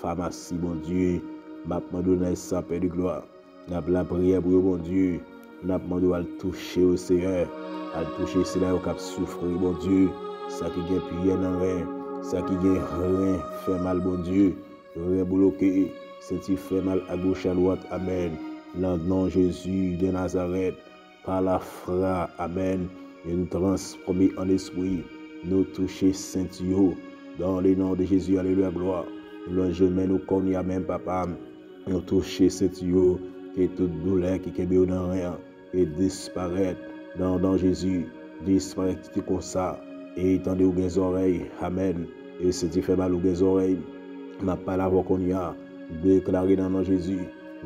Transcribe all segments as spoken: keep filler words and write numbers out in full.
pa masi, Bondye. M ap mande w nan san pè de glwa. N ap lapriyè pou yo, Bondye. N ap mande w al touche yo, Seyè. Al touche sila yo k ap soufri, Bondye. Sa ki gen pyè nan ren, sa ki gen ren fè mal, Bondye. Ren bloke, senti fè mal a goch a dwat. Amèn. Nan non Jezi de Nazarèt, pa lafwa, amèn. E nou transfòme an espri. Nou touche senti yo. Dans le nom de Jésus, alelouya, glwa. Nou lonje men nou kounye a menm, papa. Nou touche senti yo. Ke tout doulè ki kenbe yo nan ren an, ke disparèt. Nan non Jezi, disparèt kite konsa. E tande ou gen zòrèy. Amèn. E senti fè mal ou gen zòrèy. M ap pale avè w kounye a. Deklare nan non Jezi.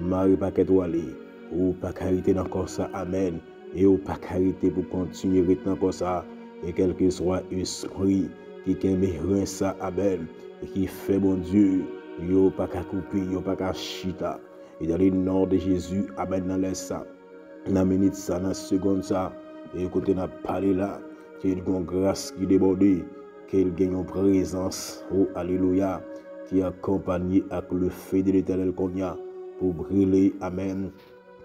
Mare pakèt ou ale. Ou pa ka rete nan kò sa. Amèn. E ou pa ka rete pou kontinye ret nan kò sa. E kèlkeswa espri ki kenbe ren sa, amèn, e ki fè, Bondye, yo pa ka koupe, yo pa ka chita. E dans le nom de Jésus, amèn, nan lè sa, nan minit sa, nan segonn sa, e kote n ap pale la, ke l gon gras ki debòde, ke l gen yon prezans, o alelouya, ki akonpanye ak le feu de Letènèl kounye a, pou brile, amèn,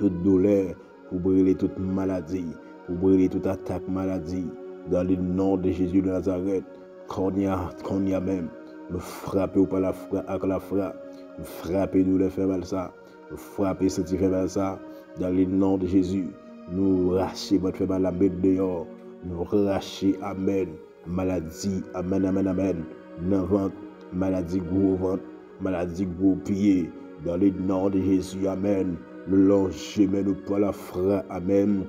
tout doulè, pou brile tout maladi, pou brile tout atak maladi. Dans le nom de Jésus de Nazareth, kounye a, kounye a menm, nou frape w pa lafwa ak lafwa. Nou frape doulè fè mal sa. Nou frape senti fè mal sa. Dans le nom de Jésus, nou rache vant fè mal la, met deyò. Nou rache, amèn. Maladi, amèn, amèn, amèn. Nan vant, maladi gwo vant, maladi gwo pye. Dans le nom de Jésus, amèn. Nou lonje men nou pa lafwa, amèn.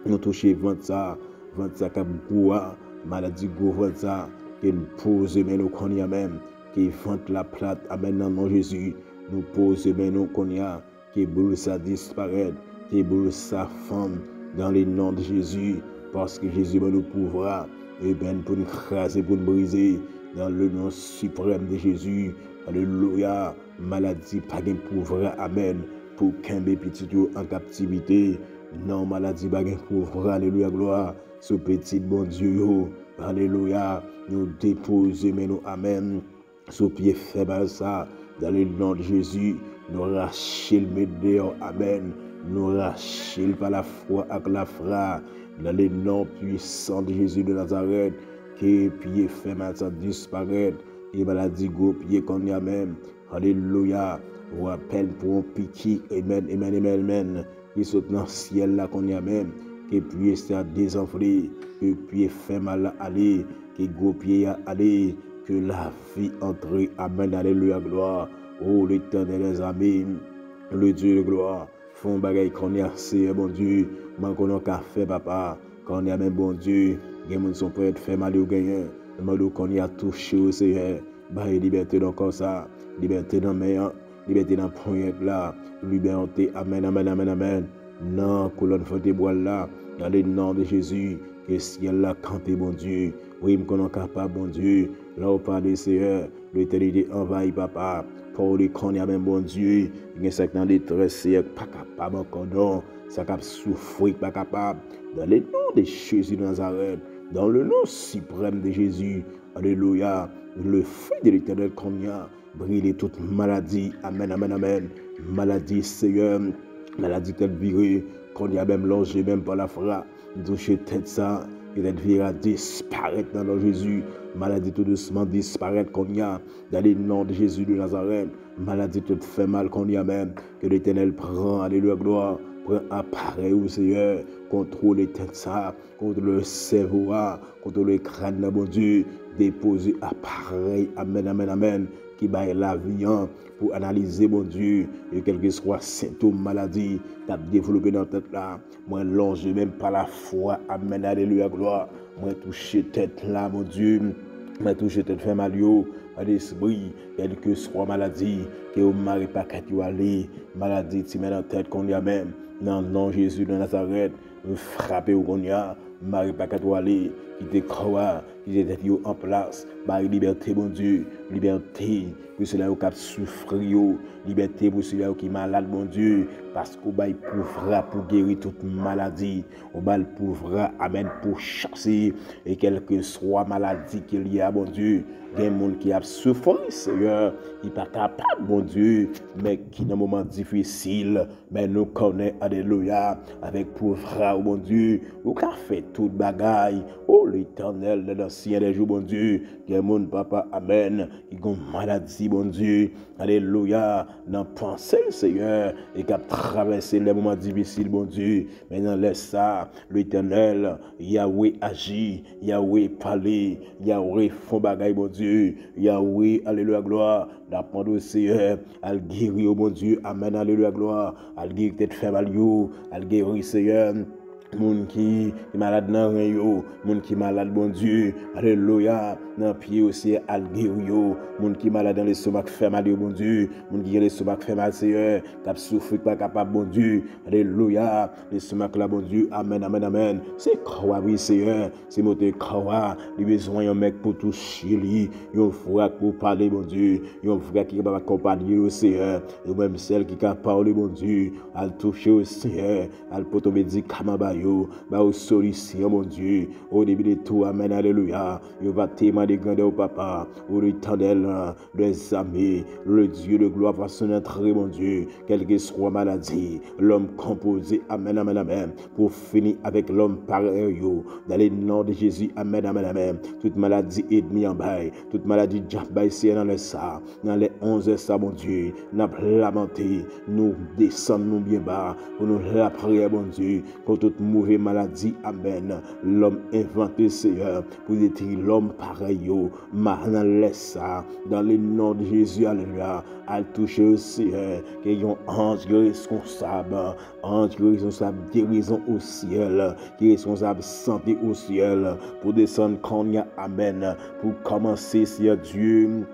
Nou touche vant sa, vant sa k ap gwo a, maladi gwo vant sa, ke n poze men nou kounye a menm. Ke vant la plat, amèn, nan non Jezi. Nou poze men nou kounye a. Ke boul sa disparèt, ke boul sa fann, dans le nom de Jésus, paske Jezi ban nou pouvwa, amèn, pou n kraze, pou n brize, dans le nom suprême de Jésus, alelouya, maladi pa gen pouvwa, amèn, pou kenbe pitit yo an kaptivite, non, maladi pa gen pouvwa, alelouya, glwa, sou pitit Bondye yo, alelouya, nou depoze men nou, amèn. Sou pye fè mal sa, dans le nom de Jésus, nou rache l met deyò, amèn. Nou rache l pa lafwa ak lafwa, dans le nom puissant de Jésus de Nazareth, ke pye fè mal sa disparèt, ke maladi gwo pye kounye a menm. Alelouya. Ou apèl pou yon piki, amèn, amèn, amèn, amèn. Ki sot nan syèl la kounye a menm, ke pye sa dezanfle, ke pye fè mal la ale, ke gwo pye a ale, ke lavi antre. Amèn, alelouya, glwa. O Letènèl dèzame, le Dye de glwa, fè yon bagay kounye a, Seyè Bondye, mwen konnen w ka fè, papa. Kounye a menm, Bondye, gen moun se yon ponyèt fè mal yo genyen. Mwen mande w kounye a touche yo, Seyè. Bay libète nan kò sa, libète nan men an, libète nan ponyèt la, libète, amèn, amèn, amèn, amèn. Nan kolòn vètebral la, dans le nom de Jésus, ke syèl la kanpe, Bondye. Wi, m konnen w kapab, Bondye. Lè w pale, Seyè, letènite anvayi, papa. Pawòl li kounye a menm, Bondye. Gen sa k nan detrès, Seyè, k pa kapab ankò, non. Sa k ap soufri, k pa kapab. Dans le nom de Jésus de Nazareth, dans le nom suprême de Jésus, alelouya. Le feu de l'Éternel kounye a brile tout maladi. Amèn, amèn, amèn. Maladi, Seyè, maladi tèt vire, kounye a menm lonje men m pa lafwa. M touche tèt sa, ke tèt vire a disparèt nan non Jezi. Maladi tou dousman disparèt kounye a. Dans le nom de Jésus de Nazareth, maladi tèt fè mal kounye a menm. Ke Letènèl pran, alelouya, glwa, pran aparèy ou, Seyè. Kontwole tèt sa, kontwole sèvo a, kontwole kràn nan, Bondye. Depoze aparèy, amèn, amèn, amèn, ki bay lavi an pou analize, Bondye, e kèlkeswa sentòm maladi k ap devlope nan tèt la. Mwen lonje men m pa lafwa, amèn, alelouya, glwa. Mwen touche tèt la, Bondye. Mwen touche tèt fè mal yo, pa lespri, kèlkeswa maladi, ke yo mare pakèt yo ale, maladi ti men nan tèt kounye a menm, nan non Jezi de Nazarèt, m frape w kounye a, mare pakèt ou ale, kite kò a, Kite tèt yo an plas. Bay libète, Bondye. Libète pou sila yo k ap soufri yo. Libète pou sila yo ki malad, Bondye. Paske w bay pouvwa pou geri tout maladi. Ou ba l pouvwa, amèn, pou chase. E kèlkeswa maladi ke l ye a, Bondye. Gen moun ki ap soufri, Seyè. Ki pa kapab, Bondye. Men ki nan moman difisil. Men nou konnen, alelouya, avèk pouvwa w, Bondye, ou ka fè tout bagay. O Letènèl, nan ansyen de jou, Bondye, gen moun, papa, amèn, ki gon maladi, Bondye, alelouya, nan panse l, Seyè, e k ap travèse lè moman difisil, Bondye. Men nan lè sa, Letènèl, Yawe aji, Yawe pale, Yawe fon bagay, Bondye, Yawe, alelouya, glwa, n ap mande w, Seyè, al geri yo, Bondye. Amèn, alelouya, glwa. Al geri tèt fè mal yo. Al geri, Seyè, moun ki, ki malad nan ren yo. Moun ki malad, Bondye. Alelouya. Nan pye yo, Seyè, al geri yo. Moun ki malad nan lestomak fè mal yo, Bondye. Moun ki gen lestomak fè mal, Seyè. K ap soufri, k pa kapab, Bondye. Alelouya. Lestomak la, Bondye. Amèn, amèn, amèn. Se kò a, wi, Seyè. Se moto kò a, li bezwen yon mèg pou touche li, yon vwa pou pale, Bondye, yon vwa ki kapab akonpanye yo, Seyè. Ou menm sèl ki ka pale, Bondye, al touche yo, Seyè, al pote medikaman ba yo, ba yo solisyon, Bondye. O debi de tou, amèn, alelouya. Yo va temanye grandè w, papa, o Letènèl, dèzame, le Dieu de gloire va son antre, Bondye. Kèlkeswa maladi, lòm konpoze, amèn, amèn, amèn, pou fini avèk lòm parèy yo. Dans le nom de Jésus, amèn, amèn, amèn. Tout maladi ènmi an bay, tout maladi dyab bay, Seyè, nan lè sa, nan lè onz è sa, Bondye, n ap lamante, nou desann nou byen ba, pou nou lapriyè, Bondye, kont tout move maladi, amèn, lòm envante, Seyè, pou detwi lòm parèy yo, ma nan lè sa, dans le nom de Jésus, alelouya, al touche yo, Seyè, ke yon anj ki reskonsab, anj ki reskonsab gerizon o syèl, ki reskonsab sante o syèl, pou desann kounye a, amèn, pou kòmanse, Seyè Dye,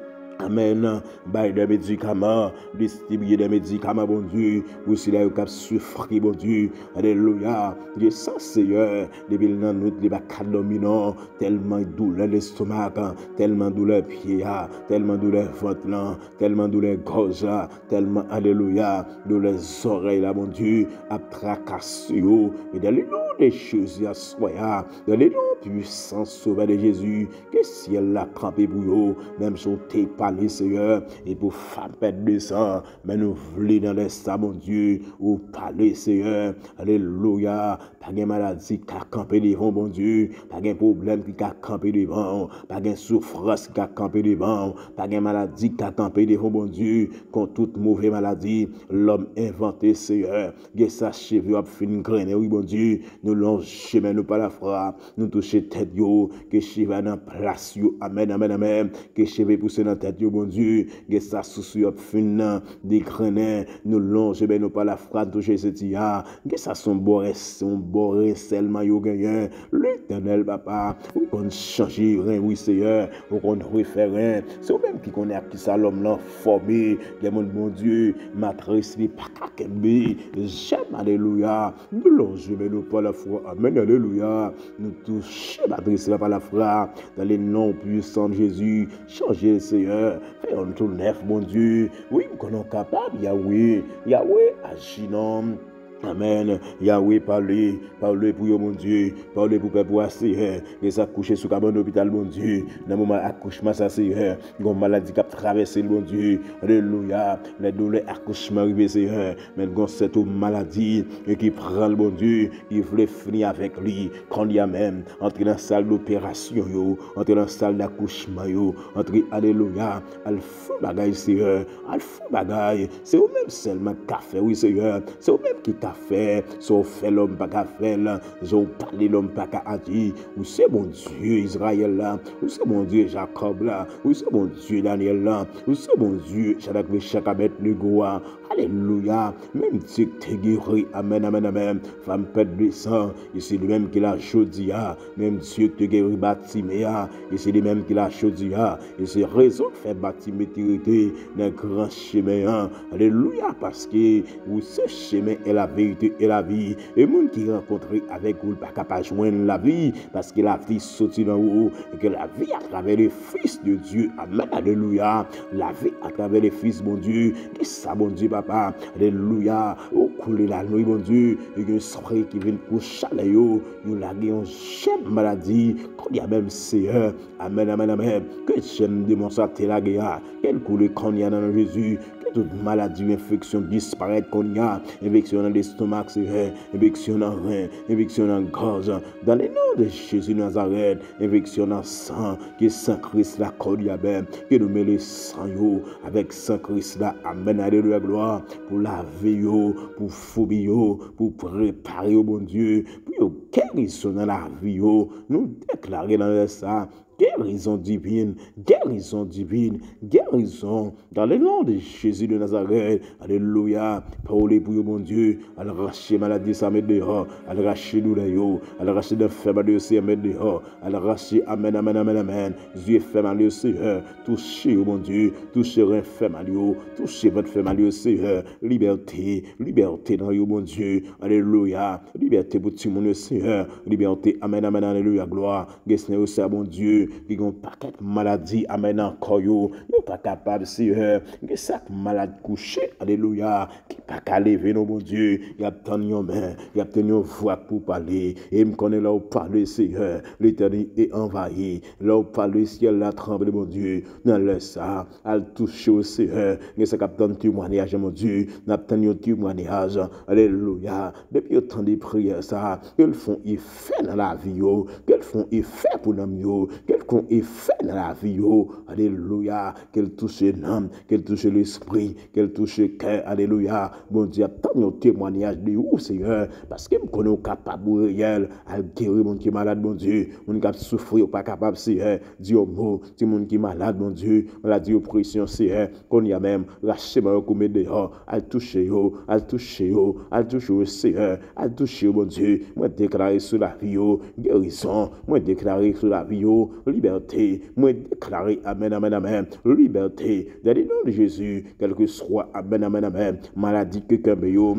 amèn, bay de medikaman, distribiye de medikaman, Bondye, pou sila yo k ap soufri, Bondye, alelouya, de sa, Seyè, depi l nan nwit, li pa ka dòmi non, tèlman doulè lestomak, tèlman doulè pye a, tèlman doulè vant lan, tèlman doulè gòj la, tèlman, alelouya, doulè zòrèy la, Bondye, ap trakase yo. E dans le nom de Jésus aswè a, dans le nom puissant Sauveur de Jésus, ke syèl la kanpe pou yo, menm si w te pale, Seyè, e pou fam pèt de san, men nou vle nan lè sa, Bondye, ou pale, Seyè, alelouya, Pa gen maladi ki ka kanpe devan w, Bondye. Pa gen pwoblèm ki ka kanpe devan w. Pa gen soufrans ki ka kanpe devan w. Pa gen maladi ki ka kanpe devan w, Bondye. Kont tout move maladi lòm envante, Seyè. Gen sa cheve yo ap fin grennen, wi, Bondye. Nou lonje men nou pa lafwa. Nou touche tèt yo. Ke cheve a nan plas yo. Amèn, amèn, amèn. Ke cheve pouse nan tèt yo, Bondye. Gen sa sousou yo ap fin nan degrennen. Nou lonje men nou pa lafwa, nou touche senti a. Gen sa se yon bò ren, se yon bò ren sèlman yo genyen. Letènèl, papa, ou konn chanje ren, wi, Seyè. Ou konn refè ren. Se ou menm ki konnen ak kisa lòm lan fòme. Gen moun, Bondye, matris li pa ka kenbe. Jèm, alelouya. Nou lonje men nou pa lafwa. Amèn, alelouya. Nou touche matris la pa lafwa. Dans le nom puissant de Jésus, chanje l, Seyè. Fè yon tou nèf, Bondye. Wi, m konnen w kapab, Yawe. Yawe, aji non. Amèn. Yawe, pale. Pale pou yo, Bondye. Pale pou pèp ou a, Seyè. Gen sa k kouche sou kabann lopital, Bondye. Nan moman akouchman sa, Seyè. Gon maladi k ap travèse l, Bondye. Alelouya. Lè doulè akouchman rive, Seyè. Men gon sèten maladi ki pran l, Bondye. Ki vle fini avèk li. Kounye a menm. Antre nan sal doperasyon yo. Antre nan sal dakouchman yo. Antre, alelouya. Al fè yon bagay, Seyè. Al fè yon bagay. Se ou menm sèlman ki ka fè, wi, Seyè. Se ou menm ki ka fè. Sa w fè, lòm pa ka fè l. Jan w pale, lòm pa ka aji. Ou se Bondye Izrayèl la. Ou se Bondye Jakòb la. Ou se Bondye Danyèl la. Ou se Bondye Chadrak, Mechak, Abèdnego a. Alelouya. Menm Dye ki te geri. Amèn, amèn, amèn. Fanm pèt de san. E se li menm ki la jodi a. Menm Dye ki te geri Batime a. E se li menm ki la jodi a. E se rezon k fè Batime te rete nan gran chemen an. Alelouya. Paske ou se chemen e lavi. vérité et la vie. E moun ki rankontre avèk ou, l pa ka pa jwenn lavi, paske lavi soti nan ou, e ke lavi atravè le Fils de Dieu. Amen, alelouya. Lavi atravè le Fils Bondye. Kisa Bondye papa, alelouya, ou koule lanwit Bondye, e gen espri ki vin kouche avè yo, yo lage yon jèm maladi, kounye a menm Seyè. Amen, amen, amen. Ke jèm demon sa te lage a, ke l koule kounye a nan non Jezi. Ke tout maladi, enfeksyon disparèt kounye a. Enfeksyon nan lestomak, Seyè. Enfeksyon nan ren. Enfeksyon nan gòj. Dans le nom de Jésus Nazareth. Enfeksyon nan san. Ke san Kris la kounye a menm. Ke nou mele san yo avèk san Kris la. Amen, alelouya, glwa. Pou lave yo, pou foubi yo, pou prepare yo, Bondye. Pou yo gerizon nan lavi yo. Nou deklare nan lè sa. Guérison divine, guérison divine, guérison. Dans le nom de Jésus de Nazareth. Alelouya. Pawòl pou yo, Bondye. Al rache maladi sa, met deyò. Al rache doulè yo. Al rache dan fè mal yo, Seyè, met deyò. Al rache, amen, amen, amen, amen. Zye fè mal yo, Seyè. Touche yo, Bondye. Touche ren fè mal yo. Touche vant fè mal yo, Seyè. Libète. Libète nan yo, Bondye. Alelouya. Libète pou timoun yo, Seyè. Libète. Amen, amen, alelouya, glwa. Gen sèten yo, Seyè Bondye, ki gen yon pakèt maladi, amen, nan kò yo. Yo pa kapab, Seyè. Gen sa k malad kouche, alelouya, ki pa ka leve non, Bondye. Y ap tann yon men, y ap tann yon vwa pou pale. E m konnen lè w pale, Seyè, letènite anvayi. Lè w pale, syèl la tranble, Bondye. Nan lè sa, al touche yo, Seyè. Gen sa k ap tann temwayaj, Bondye. N ap tann yon temwayaj. Alelouya. Depi yo tande priyè sa, ke l fè yon efè nan lavi yo, ke l fè yon efè pou nanm yo, ke l fè yon efè nan lavi yo. Alelouya. Ke l touche nanm, ke l touche lespri, ke l touche kè. Alelouya. Bondye ap tann yon temwayaj de ou, Seyè, paske m konnen ou kapab, ou reyèl. Al geri moun ki malad, Bondye. Moun k ap soufri, yo pa kapab, Seyè. Di yon mo, timoun ki malad, Bondye. Maladi opresyon, Seyè. Kounye a menm, rache men yo, kou met deyò, al touche yo, al touche yo, al touche yo, Seyè, al touche yo, Bondye. Mwen deklare sou lavi yo gerizon, mwen deklare sou lavi yo libète, mwen deklare, amen, amen, amen, libète, dans le nom de Jésus, kèlkeswa, amen, amen, amen, maladi ki kenbe yo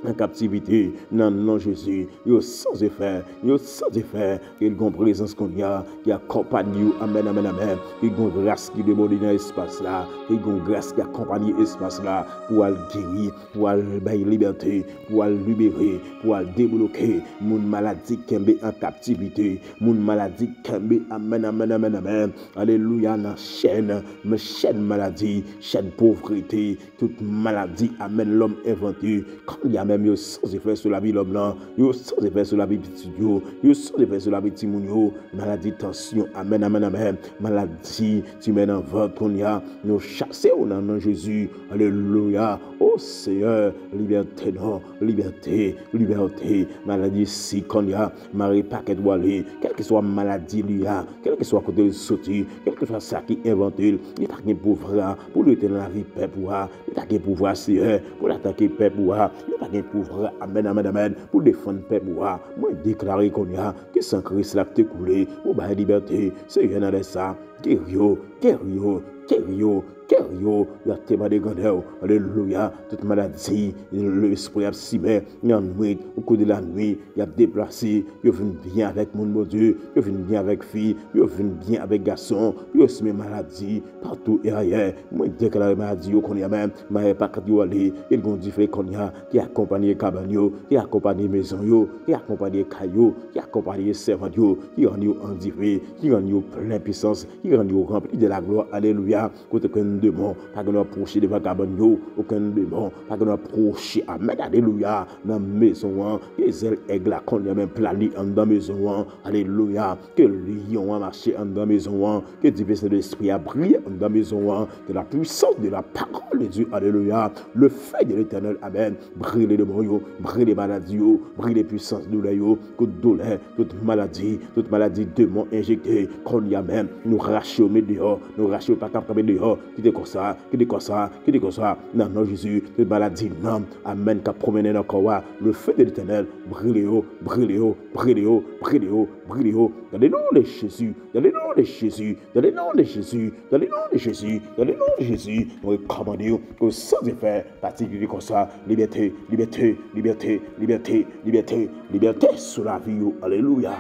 an kaptivite, nan non Jezi, yo san efè, yo san efè, ke l gon prezans kounye a, ki akonpanye yo, amen, amen, amen, ke gon gras ki debòde nan espas la, ke gon gras ki akonpanye espas la, pou al geri, pou al bay libète, pou al libere, pou al debloke, moun maladi kenbe an kaptivite, moun maladi kenbe, amen, amen, amen, amen, alelouya, nan chèn, men chèn maladi, chèn povrete, tout maladi, amen, lòm envante, kounye a menm yo san efè sou lavi lòm lan, yo san efè sou lavi pitit yo, yo san efè sou lavi timoun yo, maladi tansyon, amen, amen, amen, maladi timè nan vant kounye a, nou chase w nan non Jezi, alelouya, o Seyè, libète non, libète, libète, maladi sik kounye a, mare pakèt ou ale, kèlkeswa maladi li a, kèlkeswa kote l soti, kèlkeswa sa ki envante l, li pa gen pouvwa pou l rete nan lavi pèp ou a, li pa gen pouvwa, Seyè, pou l atake pèp ou a, li pa gen pouvwa, amen, amen, amen, pou defann pèp ou a. Mwen deklare kounye a ke san Kris la te koule pou bay libète, Seyè, nan lè sa, geri yo, geri yo, geri yo, geri yo, y ap temwanye grandè w, alelouya, tout maladi, lespri ap simen, nan nwit, o kou de la nwit, y ap deplase, yo vin byen avèk moun, Bondye, yo vin byen avèk fi, yo vin byen avèk gason, yo simen maladi patou e ayè. Mwen deklare maladi yo kounye a menm, mare pakèt yo ale, e l gon dife kounye a ki akonpanye kabann yo, ki akonpanye mezon yo, ki akonpanye kay yo, ki akonpanye sèvant yo, ki rann yo an dife, ki rann yo plen pisans, ki rann yo ranpli de laglwa, alelouya. Kote okenn demon pa gen dwa pwoche devan kabann yo, okenn demon pa gen dwa pwoche, amen, alelouya, nan mezon an. Ke zèl èg la kounye a menm plane anndan mezon an, alelouya. Ke lyon an mache anndan mezon an, ke dife Sentespri a briye anndan mezon an, ke la puissance de la parole de Dieu, alelouya, le feu de l'Éternel, amen, brile demon yo, brile maladi yo, brile pwisans doulè yo, tout doulè, tout maladi, tout maladi demon enjekte, kounye a menm, nou rache yo met deyò, nou rache yo pa kab kanpe deyò, kite Kite kò sa, kite kò sa, kite kò sa, nan non Jezi, tout maladi, nanm, amèn, k ap pwomennen nan kò a, le feu de l'Éternel, brile yo, brile yo, brile yo, brile yo, brile yo, dans le nom de Jésus, dans le nom de Jésus, dans le nom de Jésus, dans le nom de Jésus, dans le nom de Jésus, nou rekòmande yo, ke san efè, pati kite kò sa, libète, libète, libète, libète, libète, libète sou lavi yo, alelouya,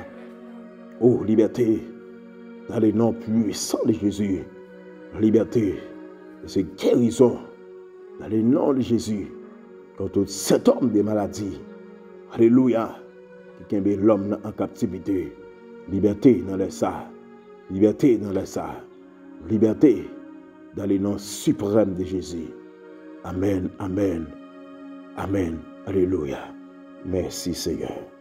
o libète, dans le nom puissant de Jésus, libète, e se gerizon, dans le nom de Jésus, kont tout sentòm de maladi, alelouya, ki kenbe lòm nan an kaptivite, libète nan lè sa, libète nan lè sa, libète dans le nom suprême de Jésus, amèn, amèn, amèn, alelouya, mèsi Seyè.